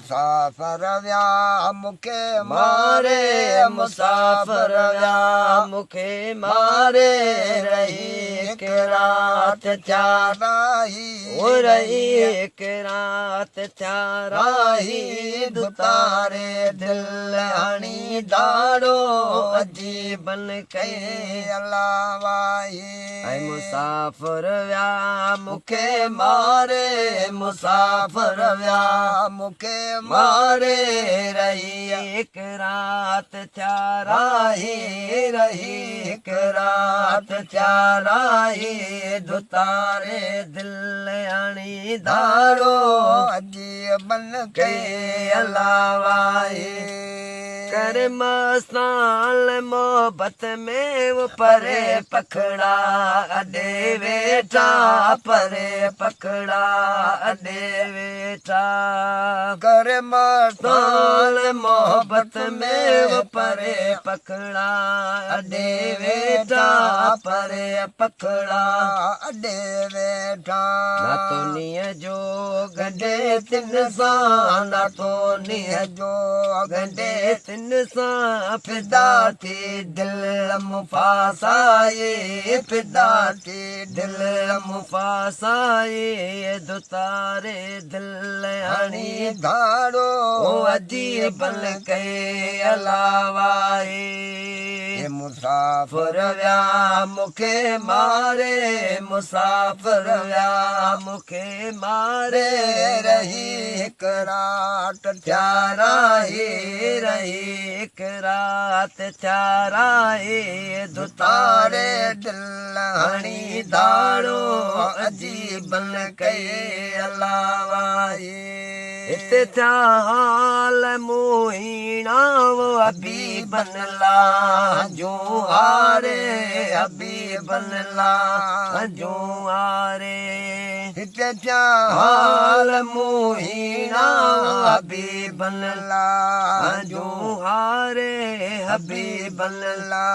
مسافر ويا مون کي ماري، مسافر ويا مون کي ماري، رهي هڪ رات ٿيا راهي، رهي هڪ رات ٿيا راهي، ڌتاري دل هڻي ڌاڙو عجيبن ڪئي الله واهي. ۽ مسافر ويا مون کي ماري، مسافر ويا مون کي ماري، رهي هڪ رات ٿيا راهي، رهي هڪ رات ٿيا راهي، ڌتاري دل هڻي ڌاڙو عجيبن ڪئي الله واهي. ڪر مستان محبت ۾ و پري پکڙا اڏي ويٺا، پري پکڙا اڏي ويٺا. ڪر مستان محبت ۾ و پري پکڙا اڏي ويٺا، پري پکڙا اڏي ويٺا. ناتو نينهن جو ڳنڍي تن سان، ناتو نينهن جو ڳنڍي تن سان، فدا ٿي دل مون ڦاسائي، فدا ٿي دل مون ڦاسائي، ڌتاري دل هڻي ڌاڙو عجيبن ڪئي الله واهي. مسافر ويا مون کي ماري، مسافر ويا مون کي ماري، رهي هڪ رات ٿيا راهي، رهي هڪ رات ٿيا راهي، ڌتاري دل هڻي ڌاڙو عجيبن ڪئي الله واهي. هتي ٿيا حال مون هيڻا و حبيبن لا هنجون هاري، حبيبن لا هنجون هاري. هتي ٿيا حال مون هيڻا حبيبن لا هنجون هاري، حبيبن لا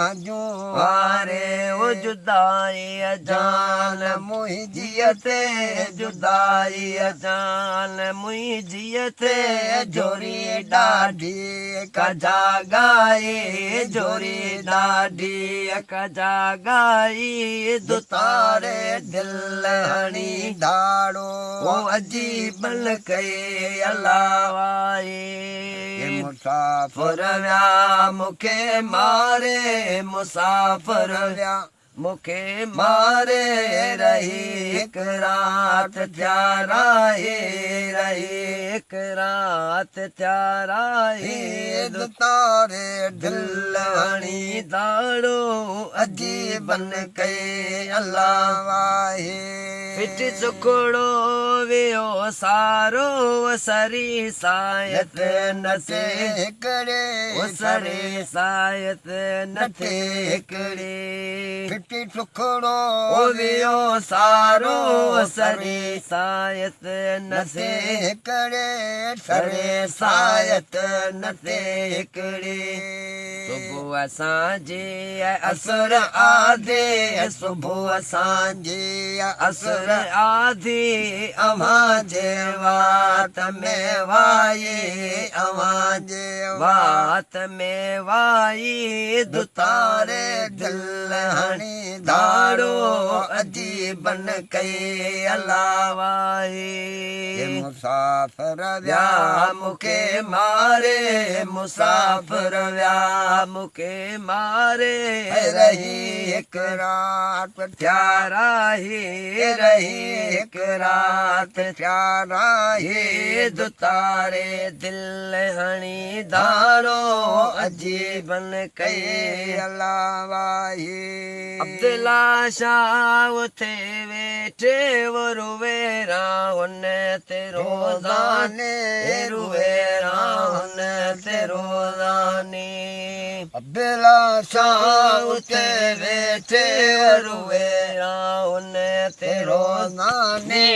هنجون هاري. او جدائي جان منهنجيء تي، جدائي جان منهنجيء تي، جھوري ڏاڍي ڪا جاڳائي، جھوري ڏاڍي ڪا جاڳائي، ڌتاري دل هڻي ڌاڙو عجيبن ڪئي الله واهي. مسافر ويا مون کي ماري، مسافر ويا مون کي ماري، رهي هڪ رات ٿيا راهي، رهي هڪ رات ٿيا راهي، ڌتاري دل هڻي ڌاڙو عجيبن ڪئي الله واهي. ڦٽ سکڙو ويو سارو سري سايت نه ٿي هڪڙي، سري سايت نه ٿي هڪڙي. ڦٽي سکڙو ويو سارو سري سايت نه ٿي هڪڙي، سري سايت نه ٿي هڪڙي. صبح سانجهي اسر آڌي، صبح سانجهي اسر آڌي، اوهان جي وات ۾ وائي، اوهان جي وات ۾ وائي، ڌتاري دل هڻي ڌاڙو عجيبن ڪئي الله واهي. مسافر ويا مون کي ماري، مسافر ويا مون کي ماري، رهي هڪ رات ٿيا راهي، رهي هڪ رات ٿيا راهي، ڌتاري دل هڻي ڌاڙو عجيبن ڪئي الله واهي. عبدالله شاهه اٿي ويٺي روئي راهن تي روزاني، روئي راهن تي روزاني. عبدالله شاهه اٿي ويٺي روئي راهن تي روزاني،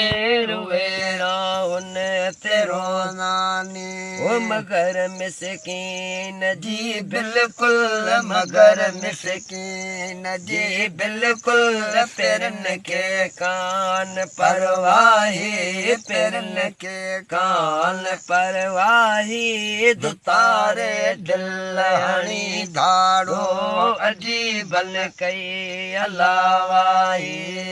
اهي راهن تي روزاني او مگر مسڪين جي بلڪل مگر مسڪين جي بلڪل پيرن کي ڪان پرواهي پيرن کي ڪان پرواهي ڌتاري دل هڻي ڌاڙو عجيبن ڪئي الله واهي.